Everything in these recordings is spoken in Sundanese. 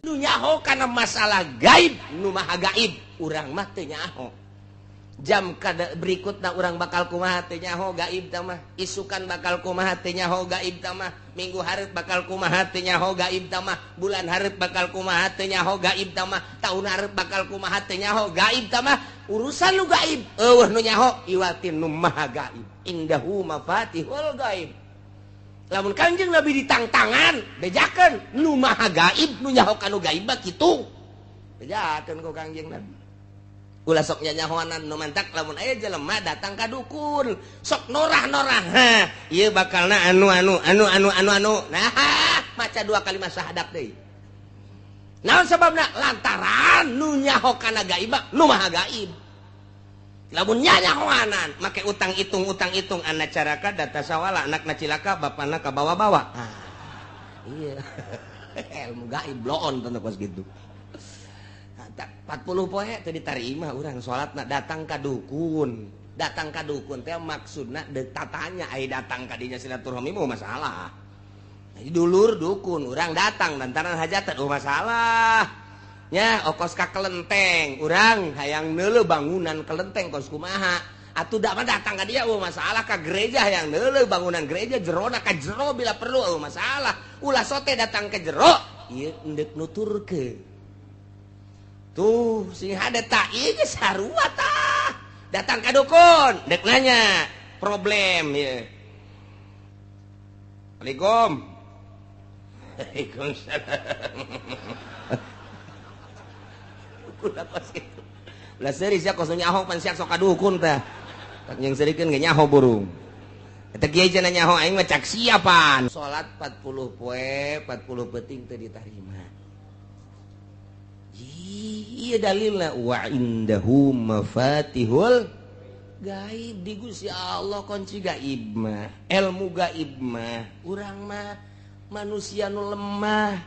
Nu nyaho kana masalah gaib nu maha gaib, urang mah teu nyaho. Jam kada berikutna urang bakal kumaha teu nyaho gaib tah mah, isukan bakal kumaha teu nyaho gaib tah mah, minggu hareup bakal kumaha teu nyaho gaib tah mah, bulan hareup bakal kumaha teu nyaho gaib tah mah, taun hareup bakal kumaha teu nyaho gaib tah mah. Urusan nu gaib eueuh nu nyaho iwatin nu maha gaib. Indahu mafatihul gaib. Lamun Kangjeng Nabi ditangtangan bejakeun nu maha gaib nu nyaho kanu gaib mah kitu. Bejakeun ku Kangjeng Nabi. Ulah sok nyanyahoanan nu mantak lamun aya jelema datang ka dukun sok norah-norah, ha ieu bakalna anu anu anu anu anu anu. Nah, maca dua kalimat syahadat deui. Naon sababna? Lantaran nu nyaho kana gaib nu maha gaib. Lamun nyanyahoanan make utang hitung anak caraka data sawala anakna cilaka bapana kabawa-bawa. Ah, iya. Ilmu gaib bloon teu kos kitu. 40 poe teu ditarima urang salatna datang ka dukun. Datang ka dukun teh maksudna deuk tatanya ai datang ka dinya silaturahmi mah masalah. Dulur dukun urang datang lantaran hajatan oh masalah. Nya okos ka kelenteng urang hayang neuleuh bangunan kelenteng kos kumaha. Atuh da mah datang ka dia oh masalah, ka gereja hayang neuleuh bangunan gereja jerona ka jero bila perlu oh masalah. Ulah sote datang ke jero ieu endek nuturkeun. Tuh sing hade ta ieu geus sarua tah. Datang ka dukun dek nanya problem ieu. Assalamualaikum. Waalaikumsalam. Dukun apa sih itu? Ulah seuri sia kos nyaho pan sia sok ka dukun tah. Tak yang serikeun ge nyaho burung. Eta kiai cenah nyaho aing mah cak siapan. Salat 40 poe, 40 peuting teu ditarima. Iya dalilna wa indahu mafatihul gaib di Gusti Allah kunci gaib mah, ilmu gaib mah. Urang mah manusia nu lemah,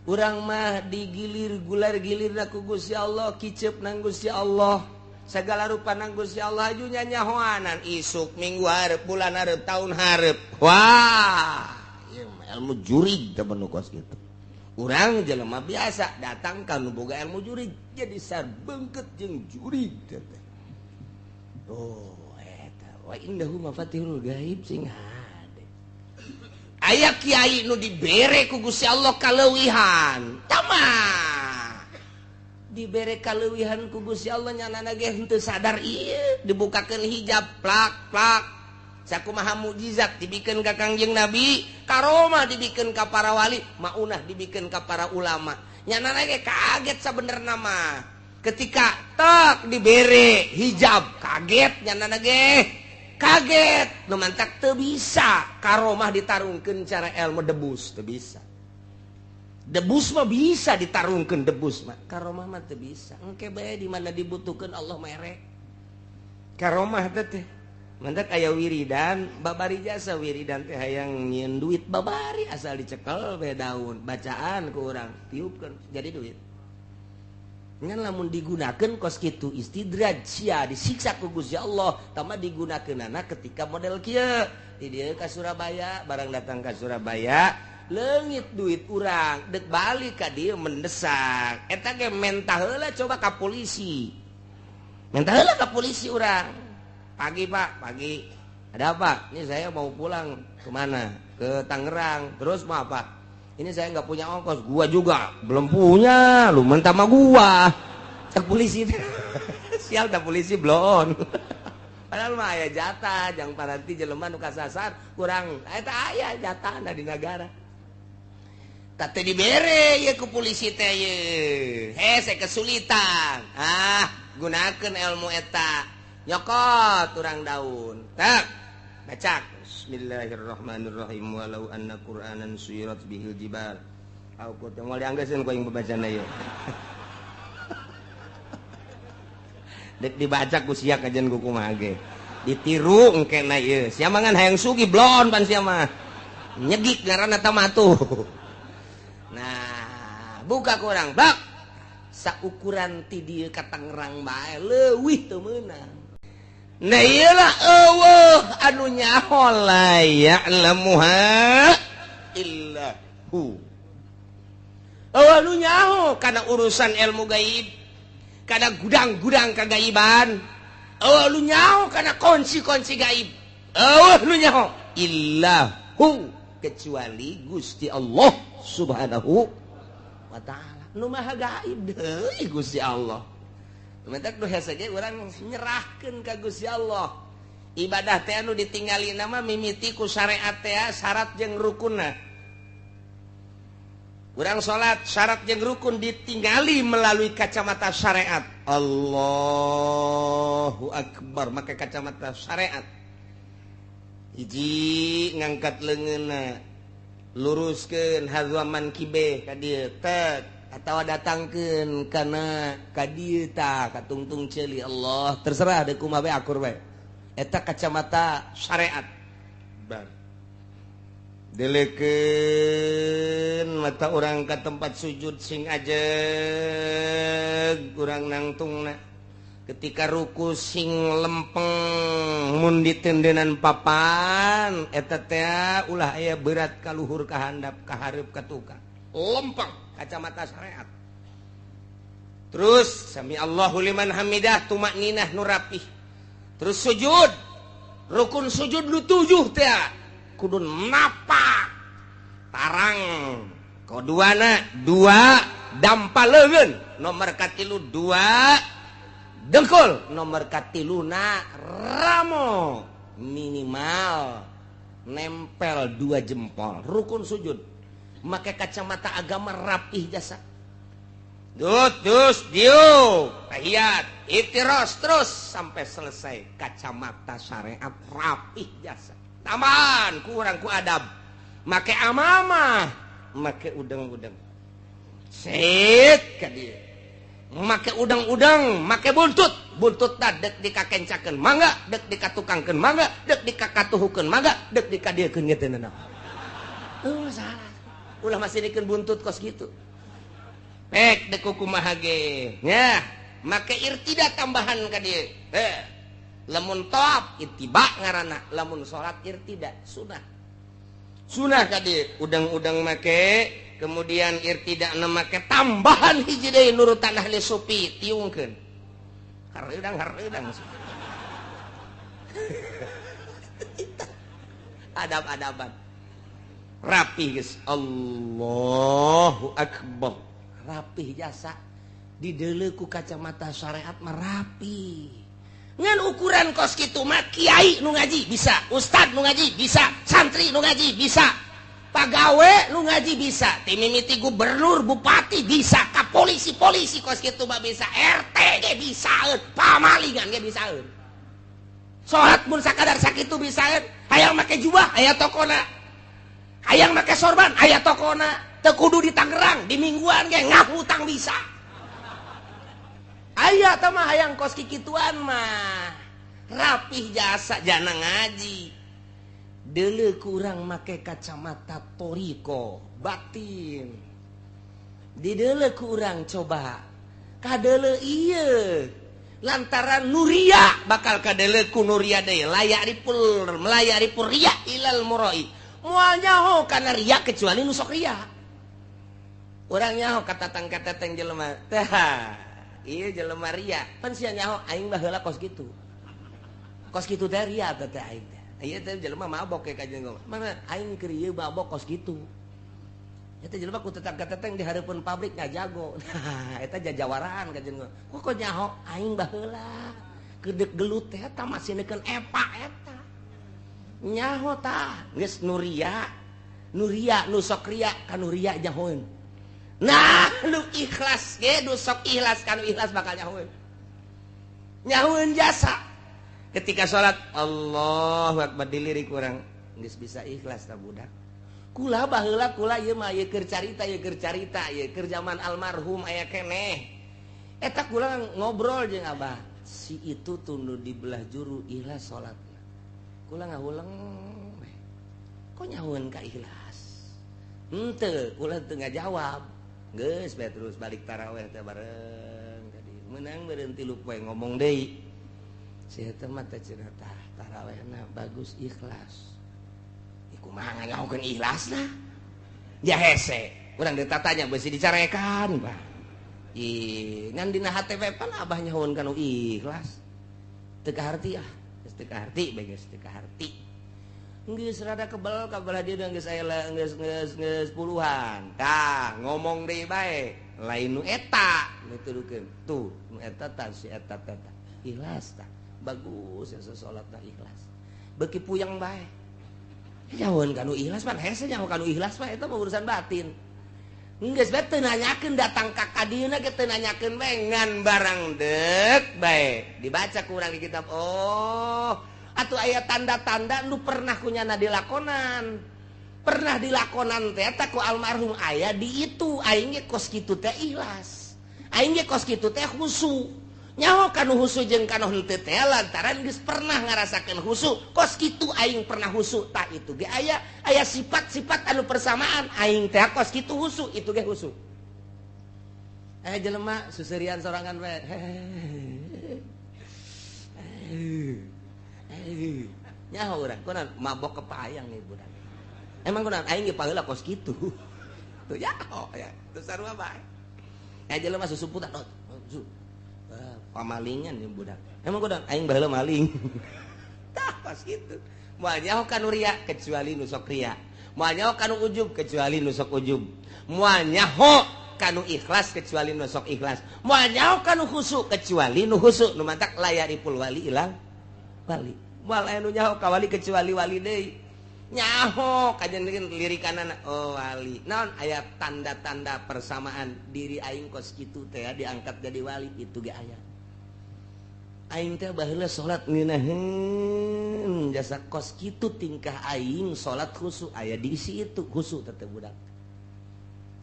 urang mah digilir gular gilir ku Gusti Allah, kicep nang Gusti Allah, segala rupa nang Gusti Allah aju nyanyahoanan isuk minggu hareup bulan hareup tahun hareup. Wah, ieu mah ilmu jurig teh nu kos kitu. Urang jelema biasa datang ka nu boga ilmu jurig jadi sarbengket jeung jurig teh. Oh eta wa indahu mafatihul gaib sing hade. Aya kiai nu dibere ku Gusti Allah kaleuwihan. Tama. Dibere kaleuwihan ku Gusti Allah nyanana ge henteu sadar ieu dibukakeun hijab plak plak. Sakumaha mukjizat dibikeun ka Kangjeng Nabi, karomah dibikeun ka para wali, maunah dibikeun ka para ulama. Nyanana ge kaget sabenerna mah. Ketika tek dibere hijab kaget nyanana ge. Kaget, nu mantak teu bisa karomah ditarungkeun cara ilmu debus, teu bisa. Debus mah bisa ditarungkeun debus mah, karomah mah teu bisa. Engke bae di mana dibutuhkeun Allah mere. Karomah teh mantak aya wiridan, babari jasa wiridan teh hayang nyieun duit babari asal dicekel bae daun, bacaan ku urang tiupkeun jadi duit. Ngan lamun digunakeun kos kitu istidraj sia disiksa ku Gusti Allah, tama digunakeunana ketika model kieu. Di dieu ka Surabaya, barang datang ka Surabaya, leungit duit urang, dek balik ka dieu mendesak. Eta ge mentah heula coba ka polisi. Mentah heula ka polisi urang. Pagi Pak, pagi. Ada apa? Ini saya mau pulang kemana? Ke Tangerang. Terus mau apa? Ini saya nggak punya ongkos. Gua juga belum punya. Lu mentah sama gua. Cek polisi. Sial tak polisi belum. Padahal mah aya jatah, jang paranti jelema nu kasasar kurang. Eta aya jatahna di negara. Tah teu dibere ye ku polisi teh ye. Hese kesulitan. Ah, gunakeun ilmu eta. Nyokot urang daun. Tak. Bacak. Bismillahirrahmanirrahim. Walau anna Qur'anan suyirat bihil jibal. Au qut moal dianggeuskeun ku aing babacana ieu. Dek dibaca ku sia kajian ku kumaha ge. Ditiru engkena ieu. Sia mah ngan hayang sugih blon pan sia mah. Nyegik ngaranna tah mah tuh. Nah, buka ku urang bak. Saukuran ti dieu ka Tangerang bae leuwih teu meunang. Nah iyalah eueuh anu nyaho la ya'lamuha illa hu. Eueuh nu nyaho kana urusan ilmu gaib, kana gudang-gudang kagaiban. Eueuh nu nyaho kana kunci-kunci gaib. Eueuh nu nyaho illahu, kecuali Gusti Allah Subhanahu wa ta'ala. Nu maha gaib deui Gusti Allah. Mentak nu hese ge urang nyerahkeun ka Gusti Allah. Ibadah teh anu ditinggali nama mimiti ku syariat teh, syarat jeung rukunna. Urang salat syarat jeung rukun ditinggali melalui kacamata syariat. Allahu akbar, make kacamata syariat. Hiji, ngangkat leungeunna, luruskeun hadza mankibe ka dieu tek, atawa datangkeun kana ka dieu tah ka tungtung ceuli Allah, terserah deuk kumaha bae, akur bae. Eta kacamata syariat. Bar delekeun mata urang ka tempat sujud sing ajeg urang nangtungna. Ketika ruku sing lempeng, mun ditendenan papan eta teh ulah aya berat ka luhur, ka handap, ka hareup, ka tukang, lempeng, kacamata syariat. Terus sami Allahu liman hamidah, tumakninah nu rapih. Terus sujud, rukun sujud nu tujuh teh kudu napak tarang, koduana dua dampa leungeun, nomor katilu dua dengkul, nomor katiluna ramo minimal nempel dua jempol. Rukun sujud make kacamata agama rapih jasa. Dut dus diu tahiyat iftiros terus sampai selesai, kacamata syariat rapih jasa. Taman kurang ku adab make amamah, make udang-udang set ka dieu, make udang-udang, make buntut buntut ta dek dikakencakeun mangga, dek dikatukangkeun mangga, dek dikakatuhukeun mangga, dek dikadiekeun ge teu nanaon. Salah ulah masih dikeun buntut kos kitu pek dek kumaha ge nya. Make irtida tambahan ka dieu. Lamun tawaf ittiba ngaranna, lamun salat irtida sunah. Sunah ka dieu udang-udang make, kemudian irtida na make tambahan hiji deui nurutan ahli sufi tiungkeun. Hareudang hareudang. Adab-adaban. Rapih geus, Allahu akbar. Rapih jasa dideuleu ku kacamata syariat mah rapi. Ngan ukuran kos kitu mah kiai nu ngaji bisa, ustad nu ngaji bisa, santri nu ngaji bisa, pagawe nu ngaji bisa, ti mimiti gubernur, bupati bisa, ka polisi-polisi kos kitu mah bisa, RT ge bisaeun, pamalingan ge bisaeun. Salat mun sakadar sakitu bisaeun, hayang make jubah aya tokona. Hayang make sorban aya tokona. Teu kudu di Tangerang, di mingguan ge ngahutang bisa. Aya tah mah hayang kos kikituan mah rapih jasa jana ngaji. Deuleu kurang make kacamata toriko batin. Dideuleu kurang coba kadeuleu ieu lantaran nuria bakal kadeuleu ku nuria deui layak ripul melayak ripul ria ilal muroi. Moal nyaho kana ria kecuali nu sok ria. Urang nyaho katatang-katatang jelema teh. Iya jelema ria, pan sia nyaho aing baheula kos kitu. Kos kitu teh ria teh aing teh. Ieu teh jelema mabok ke kajian ngomong. Mana aing keur ieu mabok kos kitu. Eta jelema ku tetang-teteng di hareupeun pabrik ngajago. Nah, eta jajawaraan kajian ngomong. Kok nyaho aing baheula kedek gelut teh eta masih neukeun epa eta. Nyaho tah geus nu ria, nu ria nu sok ria ka nu ria nyahoeun. Nah, lu ikhlas ge, nu sok ikhlas kanu ikhlas bakal nyahoeun. Nyahoeun jasa. Ketika salat Allahu akbar dilirik urang geus bisa ikhlas ta budak. Kula baheula kula ieu mah ieu keur carita, ieu keur carita, ieu keur zaman almarhum aya keneh. Eta kula ngobrol jeung abah, si itu tunduh di belah juru ikhlas salatna. Kula ngahuleng kok nyahoeun ka ikhlas? Henteu, kula teu ngajawab. Geus bae terus balik taraweh teh bareng tadi. Menang meureun 3 poe ngomong deui. Si eta mah teh cenah tah tarawehna bagus ikhlas. Kumaha nganyahokeun ikhlasna? Ja hese. Urang ditatanya besi dicarekan Pak. Ih, ngan dina hate we pan abah nyahoan kanu ikhlas. Teu kaharti ah, geus teu kaharti bae geus teu kaharti. Geus rada kebel ka belah dieu geus aya geus geus geus puluhan. Tah, ngomong deui bae, lain nu eta nuturukeun. Tuh, nu eta tah si eta teh. Ikhlas tah. Bagus ya salatna ikhlas. Beuki puyeng bae. Nyahoan kanu ikhlas pan hese nyaho kanu ikhlas mah eta mah urusan batin. Geus bae teu nanyakeun datang ka kadieuna ge teu nanyakeun bae ngan barang deuk bae dibaca ku urang di kitab. Oh, atuh aya tanda-tanda nu pernah kunyana dilakonan. Pernah dilakonan teh eta ku almarhum aya di itu aing ge kos kitu teh ikhlas. Aing ge kos kitu teh khusu. Nyaho kanu husu jeung kanu henteu teh lantaran geus pernah ngarasakeun husu kos kitu aing pernah husu tah itu ge aya aya sifat-sifat anu persamaan aing teh kos kitu husu itu ge husu. Jelema suserian sorangan we. Nyaho urang kunaon mabok kepayang ieu budak. Emang kunaon aing ge paheula kos kitu. Tuh nyaho ya teu sarua bae. Jelema susumputan pamalingan yang budak. Emang kunaon aing baheula maling. Tah pas kitu. Moal nyaho kanu ria kecuali nu sok ria. Moal nyaho kanu ujub kecuali nu sok ujub. Moal nyaho kanu ikhlas kecuali nu sok ikhlas. Moal nyaho kanu khusu kecuali nu khusu. Nu mantak layaripul wali ilang wali. Moal aya nu nyaho ka wali kecuali wali deui. Nyaho kajen lirikanana oh wali. Naon aya tanda-tanda persamaan diri aing kos kitu teh diangkat jadi wali itu ge aya. Aing teh baheula salat ngeunaheun jasa kos kitu tingkah aing salat khusu aya diisi itu khusu teh budak.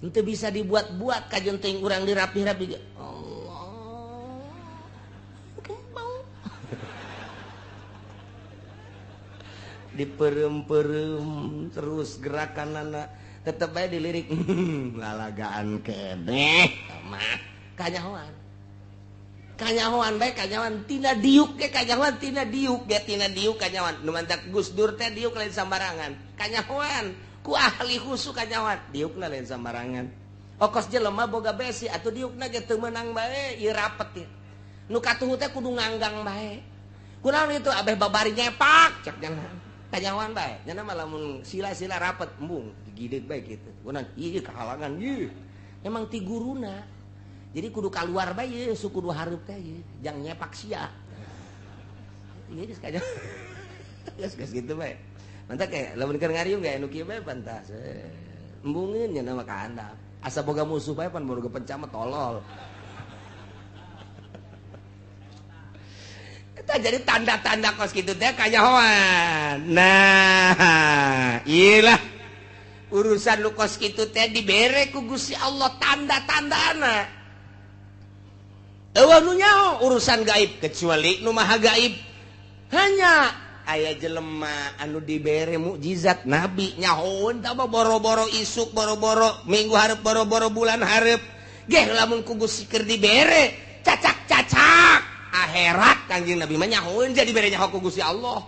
Henteu bisa dibuat-buat kajen teuing urang dirapih-rapi Allah. Diperem-perem terus gerakanana tetep bae dilirik lalagaan keneh mah kanyahoan. Kanyahoan bae kanyahoan tina diuk ge kanyahoan tina diuk ge tina diuk kanyahoan nu mantak Gus Dur teh diuk lain sambarangan kanyahoan ku ahli khusu kanyahoan diukna lain sambarangan okos jelema boga besi atuh diukna ge teu meunang bae ieu rapet ieu nu katuhu teh kudu nganggang bae kunaon itu abeh babari nyepak cek jangan kanyahoan bae nya mah lamun sila-sila rapet embung digideug bae kitu kunaon ieu kahalangan ieu emang ti guruna. Jadi kudu keluar bae ye, suku kudu hareup teh ye, jang nyepak sia. Ieu geus kanya. Geus geus kitu bae. Mantap kayak lamun keur ngariung ge anu kieu bae pantas. Embungeun nya mah ka handap. Asa boga musuh bae pan boga pencama tolol. Eta jadi tanda-tanda kos kitu teh kanyahoan. Nah, ieu lah urusan lu kos kitu teh dibere ku Gusti Allah tanda-tandana. Eueuh nu nyaho urusan gaib kecuali nu maha gaib. Hanya aya jelema anu dibere mukjizat nabi nyahoeun tah boro-boro isuk boro-boro minggu hareup boro-boro bulan hareup. Geh lamun ku Gusti keur dibere cacak-cacak akhirat Kangjeng Nabi mah nyahoeun jadi bere nyaho ku Gusti Allah.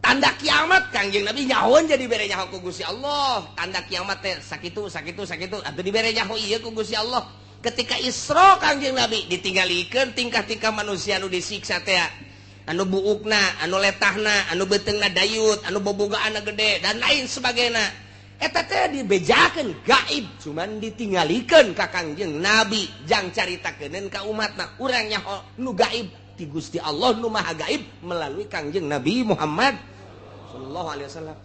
Tanda kiamat Kangjeng Nabi nyahoeun jadi bere nyaho ku Gusti Allah. Tanda kiamat teh sakitu sakitu sakitu atuh dibere nyaho ieu ku Gusti Allah. Ketika Isra Kangjeng Nabi ditinggalikeun tingkah-tingkah manusia anu disiksa teh anu buukna, anu letahna, anu beuteungna dayut, anu bobogaanna gede dan lain sebagainya. Eta teh dibejakeun gaib cuman ditinggalikeun ka Kangjeng Nabi jang caritakeun ka umatna. Urang nyaho nu gaib ti Gusti Allah nu maha gaib melalui Kangjeng Nabi Muhammad sallallahu alaihi wasallam.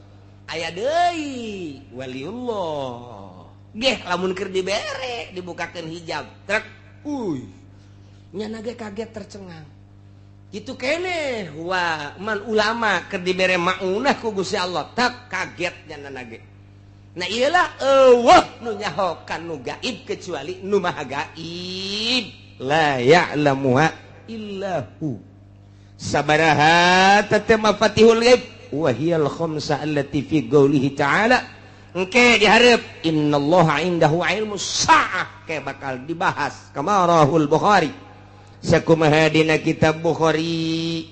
Aya deui waliullah. Geh lamun keur dibere dibukakeun hijab trek uy nyana ge kaget tercengang kitu keneh wa man ulama keur dibere maunah ku Gusti Allah tak kaget nyana ge. Nah iyalah eueuh nu nyaho kanu gaib kecuali nu maha gaib la ya'lamuha illa hu sabaraha tatama fatihul ghaib wa hiyal khamsa allati fi qoulihi ta'ala. Engke diharap innallaha indahu ilmu sa'ah ke bakal dibahas kamarahul Bukhari sakumaha dina kitab Bukhari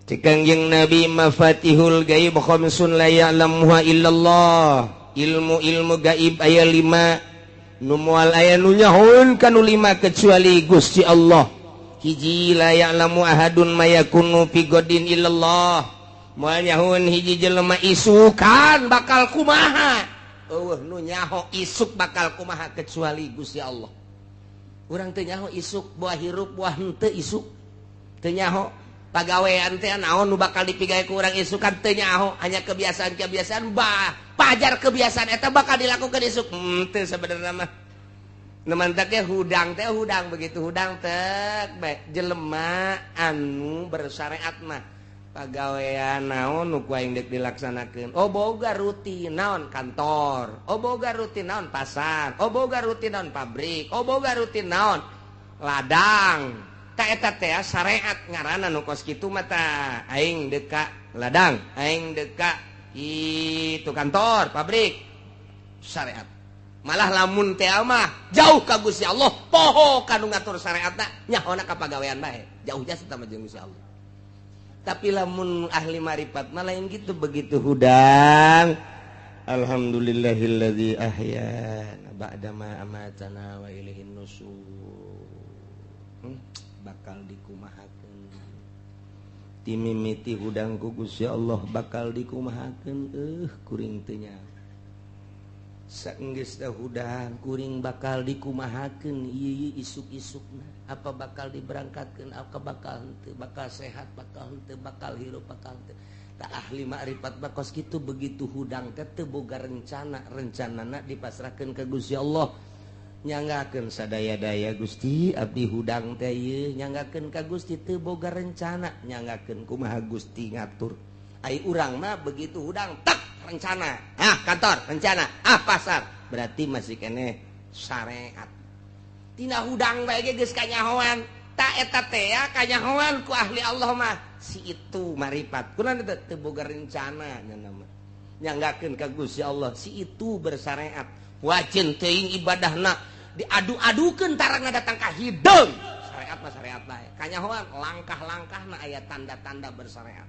cek Kangjeng Nabi mafatihul gaib khamsun la ya'lamuha illallah. Ilmu-ilmu gaib aya 5 nu moal aya nu nyahoeun kanu 5 kecuali Gusti Allah. Hiji la ya'lamu ahadun ma yakunu fi godin illallah. Moal nyahoeun hiji jelema isukan bakal kumaha. Eueuh nu nyaho isuk bakal kumaha kecuali Gusti Allah. Urang teu nyaho isuk buah hirup buah henteu isuk. Teu nyaho pagawean teh naon nu bakal dipigawe ku urang isukan teu nyaho, hanya kebiasaan-kebiasaan bah pajar kebiasaan eta bakal dilakukan isuk. Teu sebenarnya mah. Nu mantak ge hudang teh hudang begitu hudang teh bae jelema anu bersyariat mah pagawean naon nu ku aing deuk dilaksanakeun. Oh boga rutin naon kantor, oh boga rutin naon pasar, oh boga rutin naon pabrik, oh boga rutin naon ladang. Ta eta teh syariat ngaranna nu kos kitu mah tah aing deuk ka ladang, aing deuk ka itu kantor, pabrik, syariat. Malah lamun teh mah jauh ka Gusti Allah, poho ka nu ngatur syariatna nyahona ka pagawean bae. Jauh jasa tah jeung Gusti Allah. Tapi lamun ahli marifat mah lain gitu, begitu hudang alhamdulillahilladzi ahyana ba'da ma amatana wa ilaihin nusur. Bakal dikumahakeun timimiti hudang ku Gusti Allah bakal dikumahakeun kuring teu nyaho. Saenggeus teh hudang kuring bakal dikumahakeun ieu isuk-isukna, apa bakal diberangkatkeun, apa bakal henteu, bakal sehat, bakal henteu, bakal hirup, bakal henteu. Tak ahli makrifat bakos kitu begitu hudang teh teu boga rencana, rencanana dipasrahkeun ka Gusti Allah. Nyanggakeun sadaya-daya Gusti abdi hudang teh ieu, nyanggakeun ka Gusti teu boga rencana, nyanggakeun kumaha Gusti ngatur. Ai urang mah begitu hudang tak rencana, ah kantor rencana, ah pasar, berarti masih keneh syariat. Tina hudang bae ge geus kanyahoan, ta eta teh kanyahoan ku ahli Allah mah si itu marifat. Kunaon teh teu boga rencana nya mah. Nyanggakeun ka Gusti Allah si itu bersyariat. Wajin teuing ibadahna diadu-adukeun tarangna datang ka hideung. Syariat mah syariat bae. Kanyahoan langkah-langkahna aya tanda-tanda bersyariat.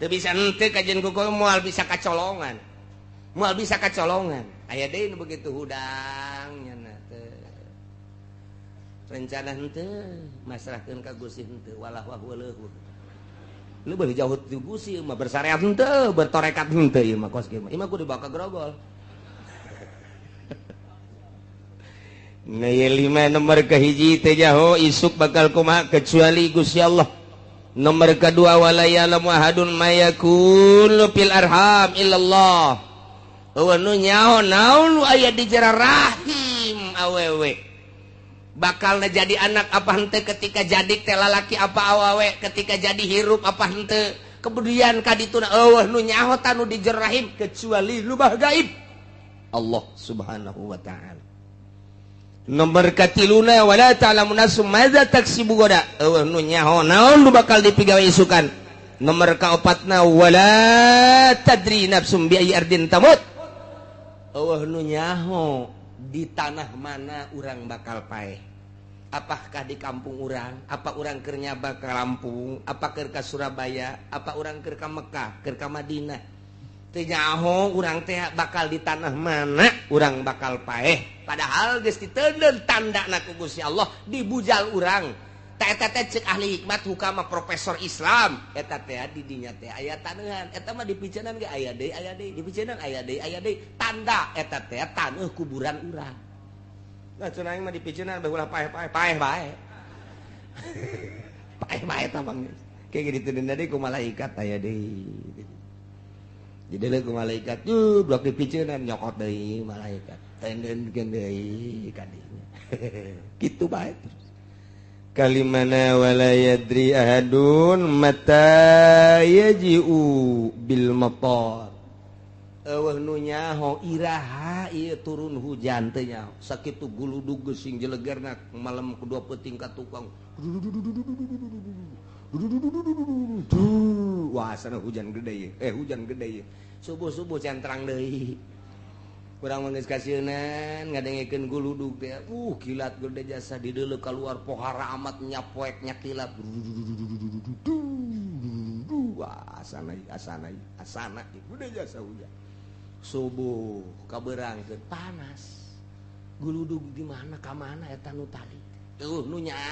Teu bisa henteu kajian kuku moal bisa kacolongan. Moal bisa kacolongan. Aya deui nu begitu hudang nya teh. Rencana henteu masrahkeun ka Gusti henteu walah wah leuhur. Leuwih jauh ti Gusti mah bersyariat henteu, bertorekat henteu ieu mah kos kieu mah. Ieu mah kudu dibawa ka grogol. Nah, lima nomor kahiji teh jaho isuk bakal kumaha kecuali Gusti Allah. Nomor kedua wala ya'lamu ahadun ma yakunu fil arham illallah. Eueuh nu nyaho naon nu aya di jero rahim awewe. Bakal jadi anak apa henteu ketika jadi teh lalaki apa awewe, ketika jadi hirup apa henteu. Kemudian kadituna eueuh nu nyaho tanu di jero rahim kecuali lubah gaib. Allah Subhanahu wa ta'ala. Nomor katiluna wala ta'lamu nafsum madza taksibu gada. Eueuh nu nyaho naon nu bakal dipigawe isukan. Nomor kaopatna wala tadri nafsum bi ayyi ardin tamut. Eueuh nu nyaho di tanah mana urang bakal paeh. Apakah di kampung urang, apa urang keur nyaba ka Lampung, apa keur ka Surabaya, apa urang keur ka Mekah, keur ka Madinah. Teu nyaho urang teh bakal di tanah mana urang bakal paeh. Padahal geus diteundeun tandana ku Gusti Allah dibujal urang. Ta eta teh ceuk ahli hikmat hukama profesor Islam eta teh di dinya teh aya taneuhan eta mah dipiceunan ge aya deui dipiceunan aya deui tanda eta teh taneuh kuburan urang. Nah cenah aing mah dipiceunan bae ulah paeh-paeh paeh bae. Paeh bae tah bang. Kayak gitu deui ku malaikat aya deui. Jadi leuh ku malaikat tuh blok dipiceunan nyokot deui malaikat. Tendenkeun deui ka dinya. Kitu bae terus. Kalimana wala yadri ahadun mata yaji'u bil matar. Eueuh nu nyaho iraha ieu turun hujan teh nyaho. Sakitu guludug geus sing jelegerna malam kedua peuting ka tukang. Wah, sana hujan gede ieu. Hujan gede ieu. Subuh-subuh can terang deui. Urang mah geus kasieunan ngadengekeun guludug teh. Kilat gede jasa dideuleu kaluar pohara amat nyapoek nyakilat. Wah, asana asana asana gede jasa hujan. Subuh kabeurangkeun panas. Guludug di mana ka mana eta nu tadi. Tuh nu.